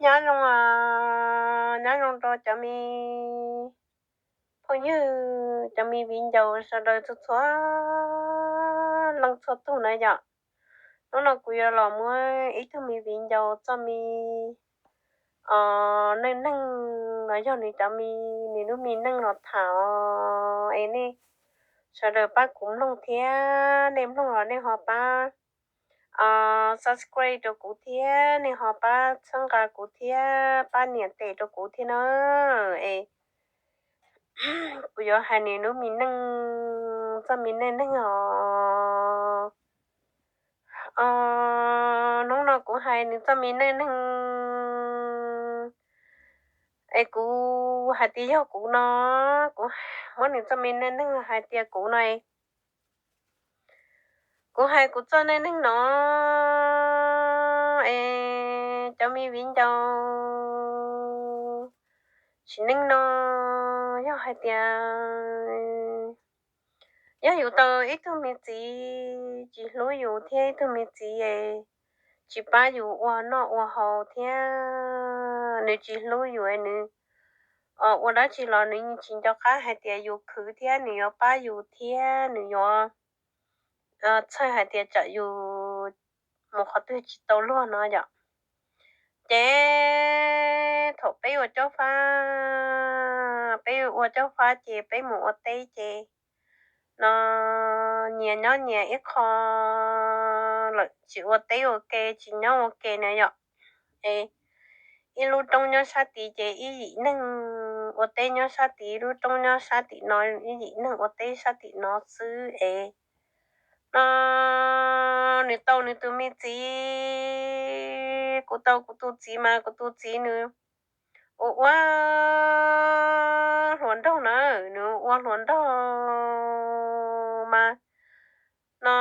Nyob zoo, nyob zoo rau cov me phooj ywg, cov me viv ncaus sawv daws txhua txhua leej txhua tug na yom. Hnub no kuv yuav los muab ib tug me viv ncaus txoj me neej neeg los yog nws cov me, nws lub me neej los tham es nej sawv daws pab kuv mloog thiab, nej mloog los nej ho pab subscribe rau kuv thiab, nej ho pab txhawb nqa kuv thiab, pab nias tes rau kuv thiab na. Es kuv yuav hais nws lub me neej, txoj me neej neeg os. Hnub no kuv hais nws txoj me neej neeg es kuv hais tias yog kuv no, kuv muab nws txoj me neej neeg hais tias kuv no, kuv hais kuv txoj neej neeg no es cov me viv ncaus, sim neej no yog hais tias yog yus tau ib tug me txiv tsis hlub yus thiab ib tug me txiv tsis pab yus ua noj ua haus thiab nws tsis hlub yus, nws ua dab tsi los nws yeej tsis nco qab hais tias yus khwv thiab nws yuav pab yus thiab nws yuav txhawj hais tias tsam yus mus qhov twg tsis tau luag no yom. Ces thaum peb ua caub fab, peb ua caub fab ces peb mus ua teb ces no nyias nyob nyias ib qho lawm, tsis ua teb ua ke tsis nyob ua ke na yom. Es ib lub roob nyob sab tid ces ib yim neeg ua teb nyob sab tid, ib lub roob nyob sab tim no, ib yim neeg ua teb sab tim no xwb es no nws tau nws tus me txiv, kuv tau kuv tus txiv mas kuv tus txiv nws ua ua hluas nraug na, nws ua hluas nraug mas no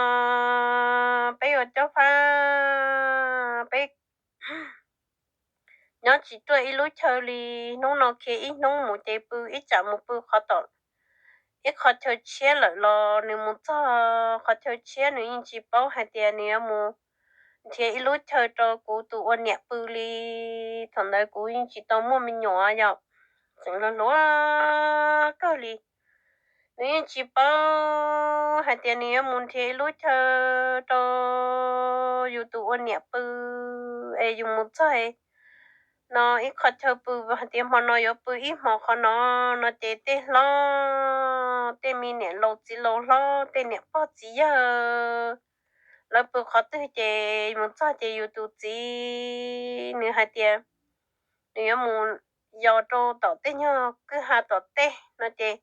peb ua caub fab, peb nyob tsis ruaj ib lub chaw li. Hnub no khiav ib hnub mus ces pw ib tsam mus pw qhov tom ib qho chaw tshiab lawm los nws mus txog qhov chaw tshiab nws yeej tsis paub hais tias nws yuav mus nrhiav ib lub chaw rau kuv tus ua niam pw li. Thaum ntawd kuv yeej tsis tau muaj me nyuam yom, tseem hluas hluas kawg li. Nws yeej tsis paub hais tias nws yuav mus nrhiav ib lub chaw rau yus tus ua niam pw es yus mus txog no ib qho chaw pw hais tias hmo no yuav pw ib hmos qhov no, no ces tej hlob, tej me niam laus txiv laus hlob, tej niam pog txiv yawg lawv pw qhov twg ces mus txog ces yus tus txiv nws hais tias nws yuav mus yos rau tom tej nyuag kwj ha tom tej no ces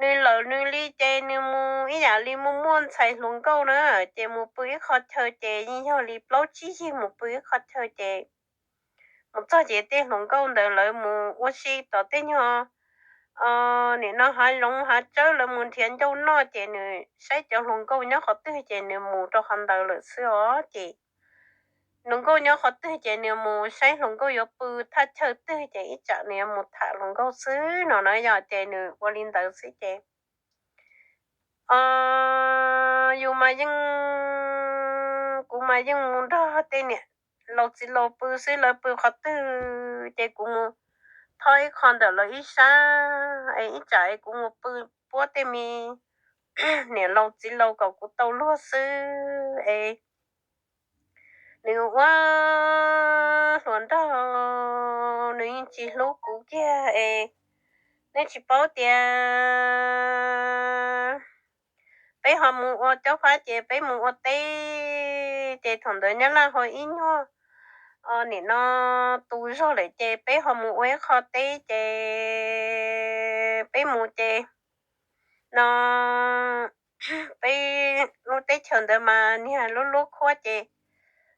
nws lawm nws li ces nws mus ib yam li muaj muaj ntxhais hluas nkauj na, ces mus pw ib qho chaw ces yeej yog li plaub tsib yig mus pw ib qho chaw ces mus txog ces tej hluas nkauj ntawd lawv mus ua si tom tej nyuag nim no hav zoov hav tsawb, lawv mus nrhiav ncauj noj ces nws saib cov hluas nkauj nyob qhov twg ces nws mus rau qhov ntawd lawm xwb os. Ces hluas nkauj nyob qhov twg ces nws mus saib hluas nkauj yuav pw thaj chaw twg ces ib tsam nws yuav mus tham hluas nkauj xwb no na yom, ces nws ua li ntawd xwb ces yus mas yeej, kuv mas yeej mus nrog tej niam laus txiv laus pw xwb, lawv pw qhov twg ces kuv mus thob ib qho ntawm lawv ib sab es ib tsam es kuv mus pw puab tej me niam laus txiv laus kom kuv tau luag xwb es nws ua hluas nraug, nws yeej tsis hlub kuv kiag es nej tsis paub tias peb ho mus ua caub fab ces peb mus ua teb ces thaum ntawd Nyab Laj ho ib nyuag nim no tu zog lawm ces peb ho mus ua ib qho teb ces peb mus ces no peb lub teb chaws ntawd mas niag lub lub khuab ces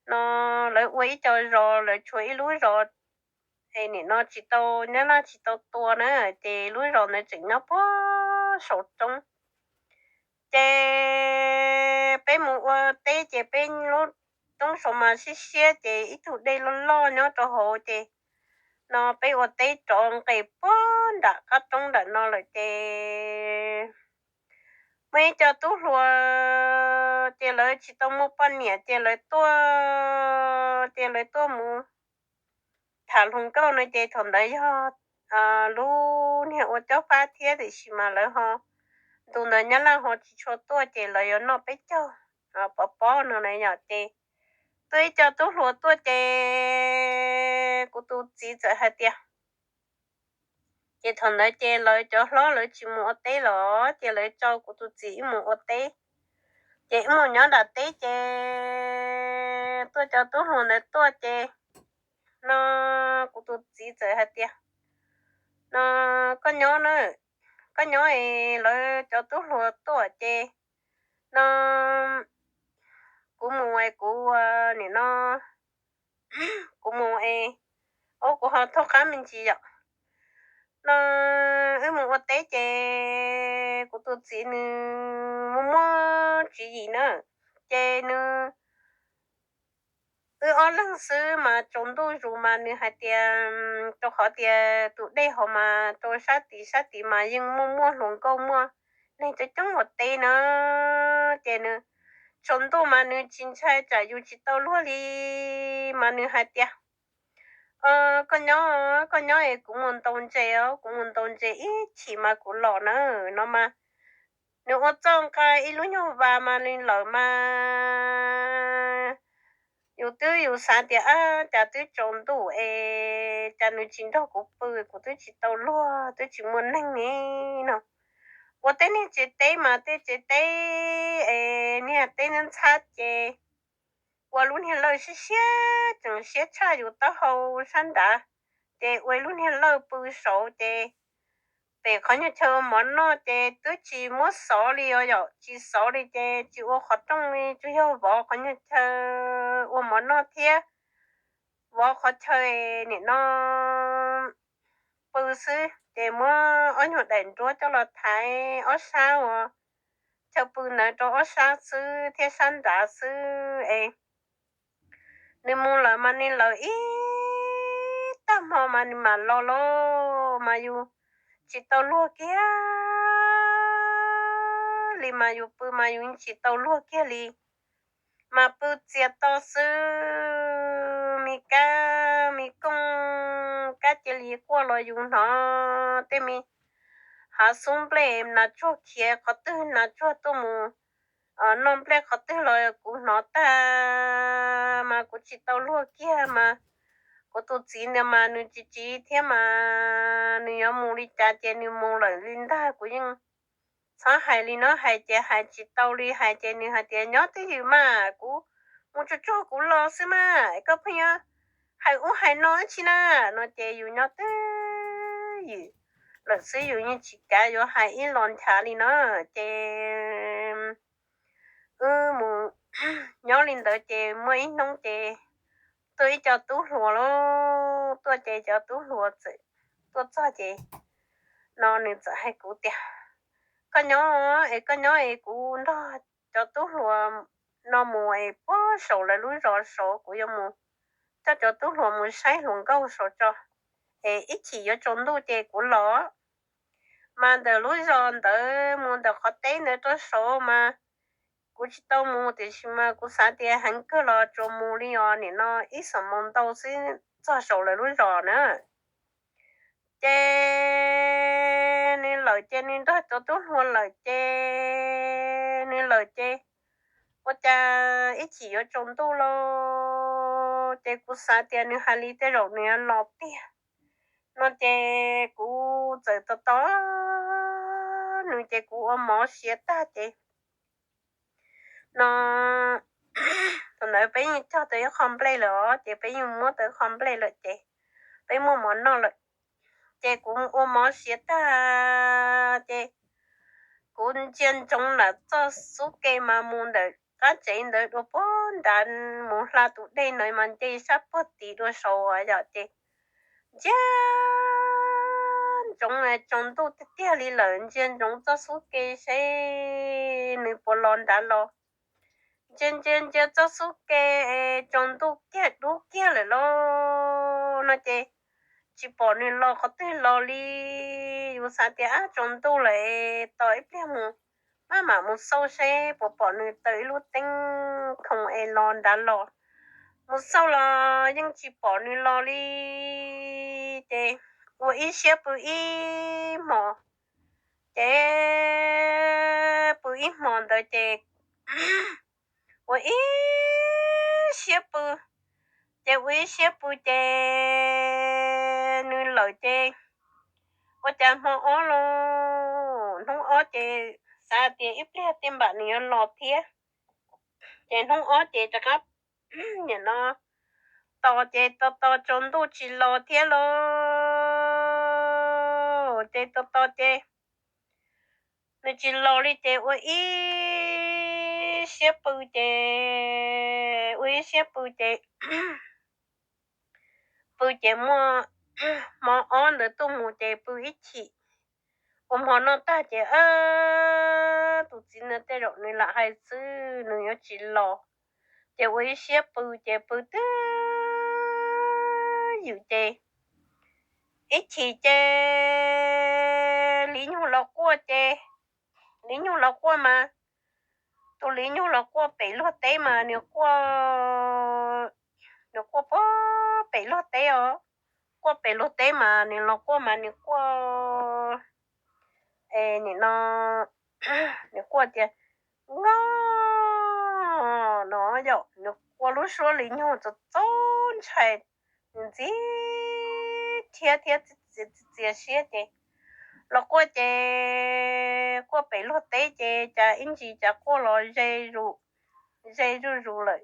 no lawv ua ib co zos, lawv tshuav ib lub zos es nim no tsis tau, Nyab Laj tsis tau tua na, ces lub zos ntawd tseem nyob puag saum roob. Ces peb mus ua teb ces peb lub roob saud mas siab siab ces ib tug dej loj loj nyob rau hauv ces no peb ua teb rov nqes puag nram qab roob nram no lawm ces muaj ib co tub hluas ces lawv tsis tau muaj poj niam ces lawv tuaj, ces lawv tuaj mus tham hluas nkauj no ces thaum ntawd yog lub niag ua cob fab thiab, tiam sis mas lawv ho, ntu ntawd Nyab Laj ho tsis tshua tuaj ces lawv yuav noj peb caug pov pob no na yom. Ces tuaj ib co tub hluas tuaj ces kuv tus txiv txawm hais tias, ces thaum ntawd ces lawv cov hlob lawv tsis mus ua teb los ces lawv tso kuv tus txiv wb mus ua teb. Ces wb mus nyob nram teb ces tuaj cov tub hluas ntawd tuaj ces no kuv tus txiv txawm hais tias, no, koj nyob na, koj nyob es lawv cov tub hluas tuaj ces no kuv mus es kuv nim no kuv mus es, o, kuv ho thaub qab me ntsis yom. No wb mus ua teb ces kuv tus txiv nws muaj muaj tswv yim na, ces nws, wb ob leeg xwb mas tsaus ntuj zus mas nws hais tias, rau qhov tias tus dej hauv mas rau sab tid sab tid mas yeej muaj muaj hluas nkauj muaj neeg coob coob ua teb na, ces nws tsaus ntuj mas nws tsis ntshai tsam yus tsis tau luag li, mas nws hais tias, koj nyob, koj nyob es kuv mus ntaus ntses os, kuv mus ntaus ntses ib chim mas kuv los na, no mas nws ua txoj nqa ib lub nyuag vas mas li lawm mas yus twb yus xav tias, ab, cas twb tsaus ntuj es cas nws tsis nrog kuv pw, kuv twb tsis tau luag twb tsis muaj neeg ne no. Ua tej niag tsev teb mas tej tsev teb es niag teb ntxhab ntxhab ces ua lub niag lawj siab siab tseem siab tshaj yus taub hau sab nrad, ces ua ib lub niag lawj pw saud ces pem qhov nyuag chaw ua mov noj ces twb tsis muab xov li os yom, tsis xov li ces tsis ua qhov rooj li, tsuas yog vov qhov nyuag chaw ua mov noj thiab vov qhov chaw nim no pw xwb, ces muab ob nyuag daim nruab coj los thaiv ob sab uas chaw pw ntawd rau ob sab xwb thiab sab nrad xwb es nws mus lawm mas nws lawm ib tag hmo mas nws mam los los mas yus tsis tau luag kiag li, mas yus pw mas yus tsis tau luag kiag li. Mas pw txias to xwb, me kab me kooj kab cia li quaj los yus hnov tej me hav xub nplej nas tsuag khiav qhov twg nas tsuag tuaj mus noj nplej qhov twg los kuv hnov tag, mas kuv tsis tau luag kiag mas kuv tus txiv ntawd mas nws tsis tsiv thiab mas nws yuav mus li cas ces nws mus lawm li ntag, kuv yeej txhob hais li no, hais ces hais tsis tau li, hais ces nws hais tias nyob twj ywm mas kuv mus tsuag tsuag kuv los xwb mas koj pheej yuav hais ub hais no tsi na, no ces yus nyob twj ywm lawm xwb yus yeej tsis kav yuav hais ib los nchav li no. Ces wb mus nyob li ntawd ces muaj ib hnub ces tuaj ib co tub hluas lauj, tuaj ces cov tub hluas txawm tuaj txog ces no nws txawm hais kuv tias koj nyob es koj nyob es kuv nrog cov tub hluas no mus es puag saum lawv lub zos saud, kuv yuav mus coj cov tub hluas mus saib hluas nkauj saud tso, es ib chim yuav tsaus ntuj ces kuv los. Mas ntawm lub zos ntawd mus ntawm qhov teb ntawd rau saud mas kuv tsis tau mus, tiam sis mas kuv xav tias heev kawg los tsuas mus li os, nim no ib xuab moos ntau xwb txog saum lawv lub zos na. Ces nws lawm ces nws nrog cov tub hluas lawm ces nws lawm ces ua cas ib chim yuav tsaus ntuj lauj, ces kuv xav tias nws hais li tej zaum nws yuav los tiag no ces kuv txawm tos tos nws ces kuv ua mov siav tag ces no thaum ntawd peb yeej cog tau ib qho nplej lawm os, ces peb yeej muab tau ib qho nplej lawm ces peb muaj mov noj lawm. Ces kuv ua mov siav tag ces kuv ntsia ntsoov nram txoj xub ke mas mus ntawm qab tsev ntawd dua puag nrad mus hla tus dej ntawd mas nce sab puag tid dua saud yom, ces ntsia ntsoov tsaus ntuj tiag tiag li lawm, ntsia ntsoov txoj xub ke seb nws puas los nrad los. Ntsia ntsia ntsia txoj xub ke es tsaus ntuj kiag dub kiag lawm lauj no ces tsis pom nws los qhov twg los li. Yus xav tias ab tsaus ntuj lawm es tos ib pliag mus maj mam mus xauj seb puas pom nws taws ib lub teeb khoom es los nrad los. mus xauj los yeej tsis pom nws los li. Ces ua ib siab pw ib hmos, ces pw ib hmos ntawd ces ua ib siab pw, ces ua ib siab pw ces nws lawm ces ua cas hmo ob los hnub ob ces xav tias ib pliag tej npam nws yuav los thiab. Ces hnub ob ces rov qab nim no tos ces tos tos tsaus ntuj tsis los thiab los, ces tos tos ces nws tsis los li ces ua ib siab pw ces ua ib siab pw ces pw ces muaj hmo ob ntawd tuaj mus ces pw ib chim, ua hmo noj tag ces tus txiv ntawd tej zaum nws lam hais xwb nws yuav tsis los. Ces ua ib siab pw ces pw twb ywm ces ib chim ces li nyug los quaj ces li nyug los quaj mas tus li nyug los quaj pem luag teb mas nws quaj, nws quaj pem luag teb os, quaj pem luag teb mas nws los quaj mas nws quaj, nim no nws quaj tias, Nqog, no yom, nws ua lub suab li nyug txaus txaus ntshai, nws ntxim thiab thiab txias siab ces los quaj ces quaj pem luag teb ces cas ib ntsis cas quaj los ze zuj zus lawm.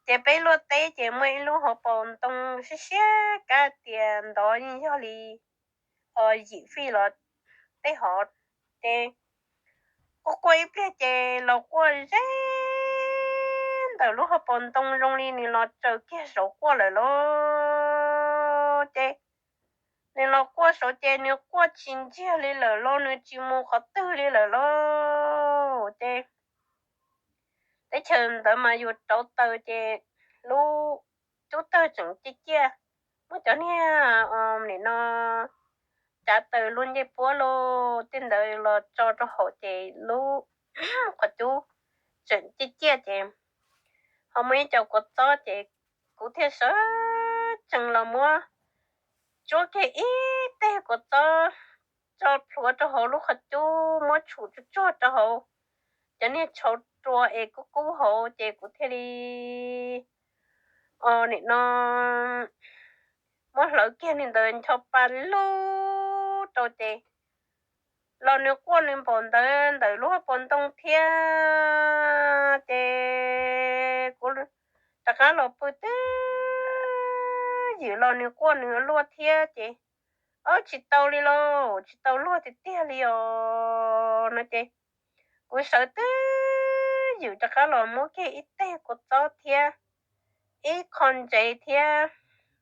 Ces pem luag teb ces muaj ib lub hauv paus ntoo siab siab kab tias ntov yeej yog li yim fij los tej hov, ces quaj quaj ib pliag ces los quaj ze ntawm lub hauv paus ntoo zoo li nws los tsaws kiag saud quaj lawm lauj. Ces nws los quaj saud ces nws quaj tsis ntsiag li lawm lauj, nws tsis mus qhov twg li lawm lauj. Ces teb chaws ntawd mas yus rauv taws ces lub cub tawg tseem ciaj ciaj, muab cov niag nim no cav taws luaj ncej puab los tej ntawd los tso rau hauv ces lub qhov cub tseem ciaj ciaj ces ho muaj ib co kua txob ces kuv thiaj sawv tsees los muab tsuab kiag ib teg kua txob tso plhuav rau hauv lub qhov cub, muab tshum tsuag tsuag rau hauv cov niag tshauv rua es kub kub hauv ces kuv thiaj li nim no muab hlawv kiag li ntawd ncho pa lug rau ces los nws quaj nws npaum ntawd ntawm lub hauv paus ntoo thiab ces kuv rov qab los pw twb ywm los nws quaj nws luag thiab ces, Ob, tsis tau li lauj, tsis tau luag tiag tiag li os, no ces kuv sawv twb ywm rov qab los muab kiag ib teg kua txob thiab ib qho ntsev thiab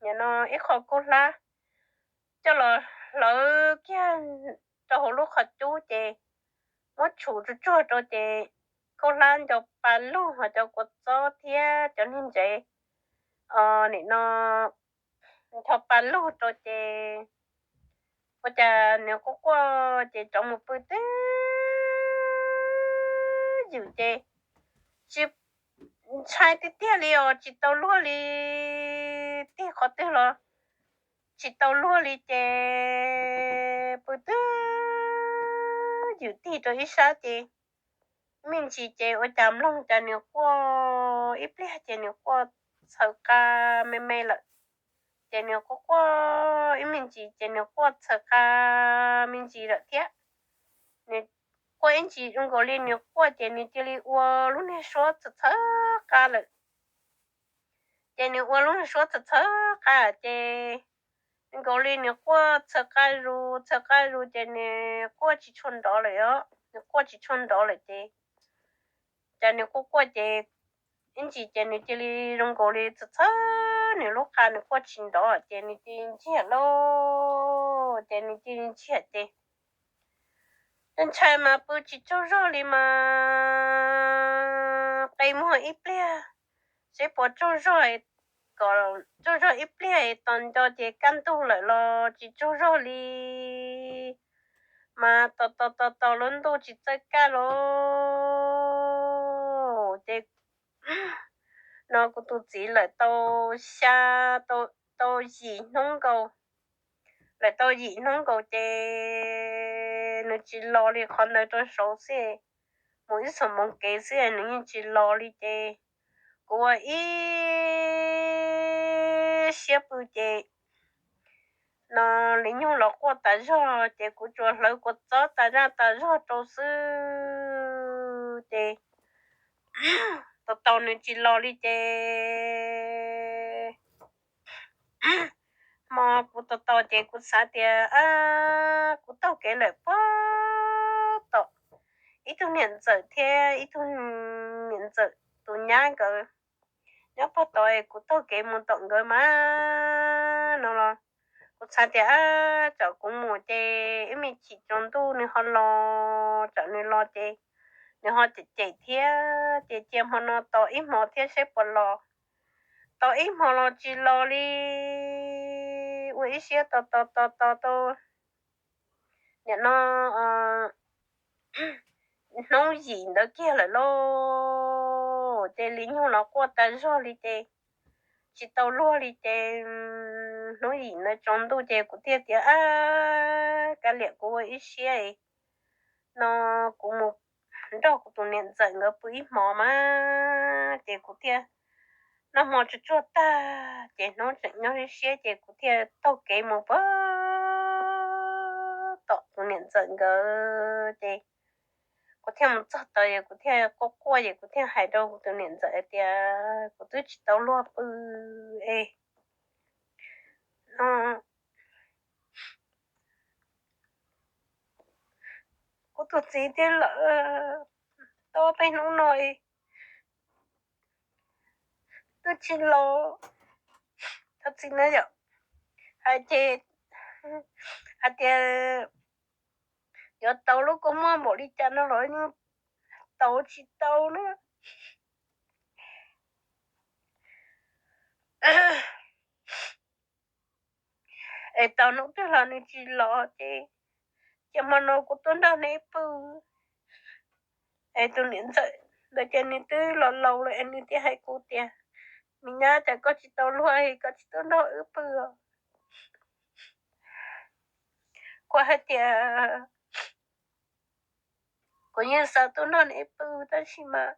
nim no ib qho kaub hlab coj los hlawv kiag rau hauv lub qhov cub ces muab tshum tsuag tsuag rau ces kaub hlab ncho pa lug ho cov kua txob thiab cov niag ntsev nim no ncho pa lug rau ces ua cas nws quaj quaj ces rov mus pw twb ywm ces tsis ntshai tiag tiag li os, tsis tau luag li, tig qhov twg los tsis tau luag li ces pw twb ywm tig rau ib sab ces me ntsis ces ua cas mloog cas nws quaj ib pliag ces nws quaj txhaws qa me me lawm. Ces nws quaj quaj ib me ntsis ces nws quaj txhaws qa me ntsis lawm thiab. Nws quaj ib ntsis zoo nkaus li nws quaj ces nws cia li ua lub niag suab txhaws txhaws qa lawm. Ces nws ua lub niag suab txhaws txhaws qa ces nkaus li nws quaj txhaws qa zus txhaws qa zus ces nws quaj tsis tshua nrov lawm os, nws quaj tsis tshua nrov lawm ces cas nws quaj quaj ces ib ntsis ces nws cia li zoo nkaus li txhaws txhaws nws lub qa, nws quaj tsis nrov ces nws cia li ntsiag lauj, ces nws cia li ntsiag ces ntshai mas pw tsis tsaug zog li mas qe muag ib pliag seb puas tsaug zog, kom tsaug zog ib pliag es tos nco ces kaj ntug lawm los tsis tsaug zog li mas tos tos tos tos lub ntuj tsis txawj kaj lauj. Ces no kuv tus txiv lawm tau xya, tau yim hnub nkaus, lawm tau yim hnub nkaus ces nws tsis los li, qhov ntawd rau saud xwb, mus ib xuab moos kev xwb nws yeej tsis los li ces kuv ua ib siab pw ces no li nyuj los quaj tas zog ces kuv tsuas hlawv kua txob tas zaj tas zog rau xwb ces tos tos nws tsis los li ces hmo kuv tos tos ces kuv xav tias kuv taug kev lawm puag tom ib tug niam ntxawm thiab ib tug niam ntxawm tus nyab nkawd nyob puag tod, kuv taug kev mus tom nkawd mas no los kuv xav tias tsam kuv mus ces ib me chim tsaus ntuj nws ho los, tsam nws los ces nws ho cem cem thiab ces cia hmo no tos ib hmo thiab seb puas los. Tos ib hmo los tsis los li, ua ib siab tos tos tos tos tau nim no hnub yim ntawd kiag lawm lauj, ces li nyuj los quaj tas zog li ces tsis tau luag li ces hnub yim ntawd tsaus ntuj ces kuv thiaj tias kav liam kuv ua ib siab no kuv mus nrog kuv tus niam ntxawm nkawd pw ib hmo mas ces kuv thiaj noj hmo tsuag tsuag tag ces hnub tseem nyob siab siab ces kuv thiaj taug kev mus puag tom tus niam ntxawm nkawd ces kuv thiaj mus txog tod es kuv thiaj quaj quaj es kuv thiaj hais rau kuv tus niam ntxawm hais tias kuv twb tsis tau luag pw es kuv tus txiv twb lawm tau peb hnub no twb tsis los. Thov txiv na yom, hais ces hais tias yuav tau lub kua muag npaum li cas no los yeej tau tsis tau na. Es tos hnub twg los nws tsis los ces cia hmo no kuv tuaj nrog neb pw. Es tus niam ntxawm ntawd ces nws twb los laus lawm es nws thiaj hais kuv tias, me nyab, cas koj tsis tau luag es koj tsis tuaj nrog wb pw os? Kuv hais tias kuv yeej xav tuaj nrog neb pw tab sis mas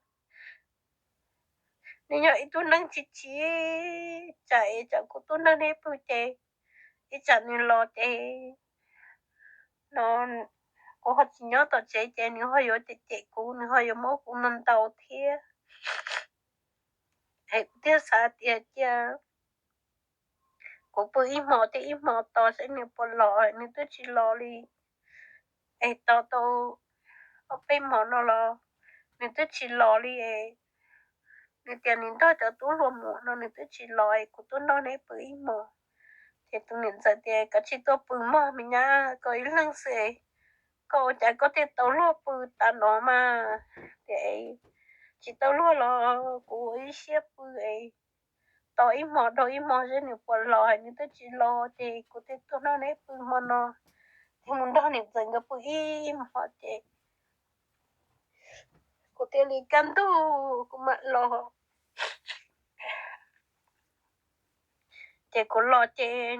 nws yog ib tug neeg tsis tsim tsam es tsam kuv tuaj nrog neb pw ces ib tsam nws los ces no kuv ho tsis nyob tom tsev ces nws ho yuav cem cem kuv, nws ho yuav muab kuv ntaus ntaus thiab. Es kuv thiaj xav tias cia kuv pw ib hmo thiab ib hmo tos saib nws puas los, nws twb tsis los li. Es tos tau ob peb hmo no los nws twb tsis los li. Nws tias nws nrog cov tub hluas mus no nws twb tsis los es kuv tuaj nrog neb pw ib hmo. Ces tus niam ntxawm tias, koj tsis tuaj pw mog me nyab, koj ib leeg xwb es koj ua cas koj thiaj tau luag pw tas no mas? Tias tsis tau luag los kuv ua ib siab pw es tos ib hmo dhau ib hmo seb nws puas los, nws twb tsis los ces kuv thiaj tuaj nrog neb pw hmo no, thiaj mus nrog niam ntxawm nkawd pw ib hmo ces kuv thiaj li kaj ntug kuv mam los. Ces kuv los ces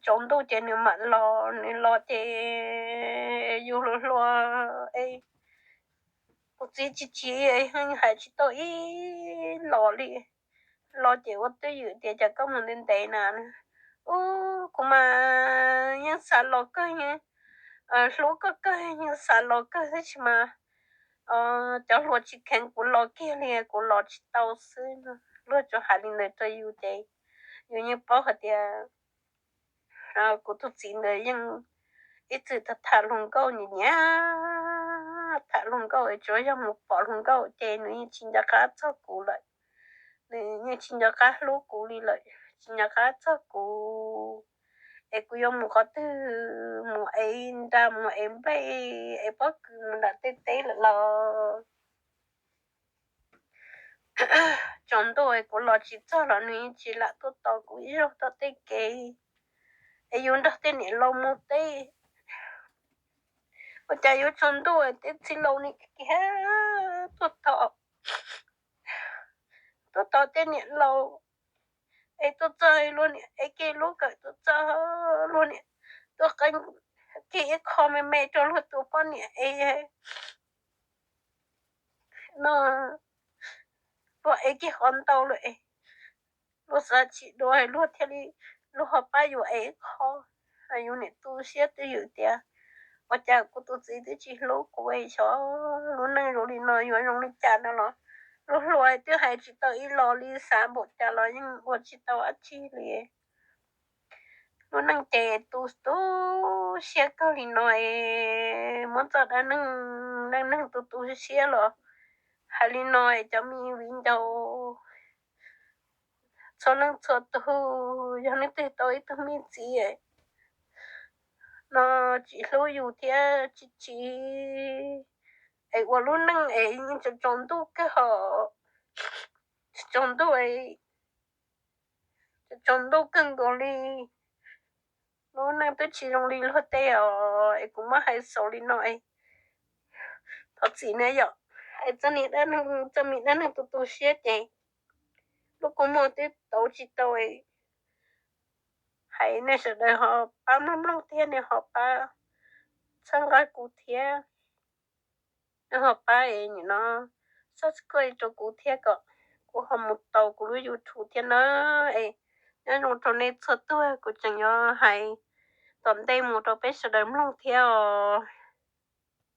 tsaus ntuj ces nws mam los, nws los ces yus hluas hluas es kuv txiv tsis tsim, hais tsis tau ib los li. Los ces ua twj ywm tias cas koj mus ntev ntev na. Ub, kuv mas yeej xav los kawg, hlub koj kawg, yeej xav los kawg tab sis mas cov hluas tsis kheev kuv los kiag li, kuv los tsis tau xwb no. Luag tsuas hais li ntawd rau yus ces yus yeej paub hais tias kuv tus txiv ntawd yeej ib txwm tham tham hluas nkauj nyiam nyiam tham hluas nkauj, tsuav yog mus pom hluas nkauj ces nws yeej tsis nco qab txog kuv lawm. Nws yeej tsis nco qab hlub kuv li lawm, tsis nco qab txog kuv. Es kuv yuav mus qhov twg, mus ev nra, mus ev nplej, ev pob kws mus nram tej teb lawm los tsaus ntuj es kuv los tsis txog los nws yeej tsis lam tuaj tos kuv ib zaug tom tej kev. Es yus nrog tej niam laus mus teb, ua cas yuav tsaus ntuj es tej txwj laus ni kiag tuaj tos. tej niam laus es tuaj txog luag niam es kiag lub kawm tuaj txog luag niam tuaj qeeb kiag ib qho me me rau luag tus poj niam es no, luag es kiag qhov ntau lawm es luag xav tsis dua luag thiaj li, luag ho pab yuav es qho. Yus niam tu siab twj ywm tias ua cas kuv tus txiv twb tsis hlub kuv es xyov lub neej zoo li no yuav zoo li cas no los luag hluas twb hais tsis tau ib los li, xav npaum cas los yeej ua tsis tau dab tsi li. Lub neej ces tu tu siab kawg li no es muab txoj dab neeg, neej neeg tu tu siab los hais li no es cov me viv ncaus txhua leej txhua tus, yog leej twg tau ib tug me txiv no tsis hlub yus thiab tsis tsis es ua lub neej es yeej tsaus ntuj kawg hos, tsaus ntuj, tsaus ntuj kawg nkaus li. Lub neej twb tsis zoo li luag tej os es kuv muab hais xaus li no es thov txim na yom. Hais txoj niag dab neeg, txoj me dab neeg tu tu siab ces lub kua muag twb tau tsis tau, hais nej sawv daws ho pab mloog mloog thiab nej ho pab txhawb nqa kuv thiab, nej ho pab es nim no subscribe rau kuv thiab kom kuv ho mus tau kuv lub YouTube thiab na. Es nyob zoo rau nej txhua tus, kuv tseem yuav hais tom ntej mus rau peb sawv daws mloog thiab os.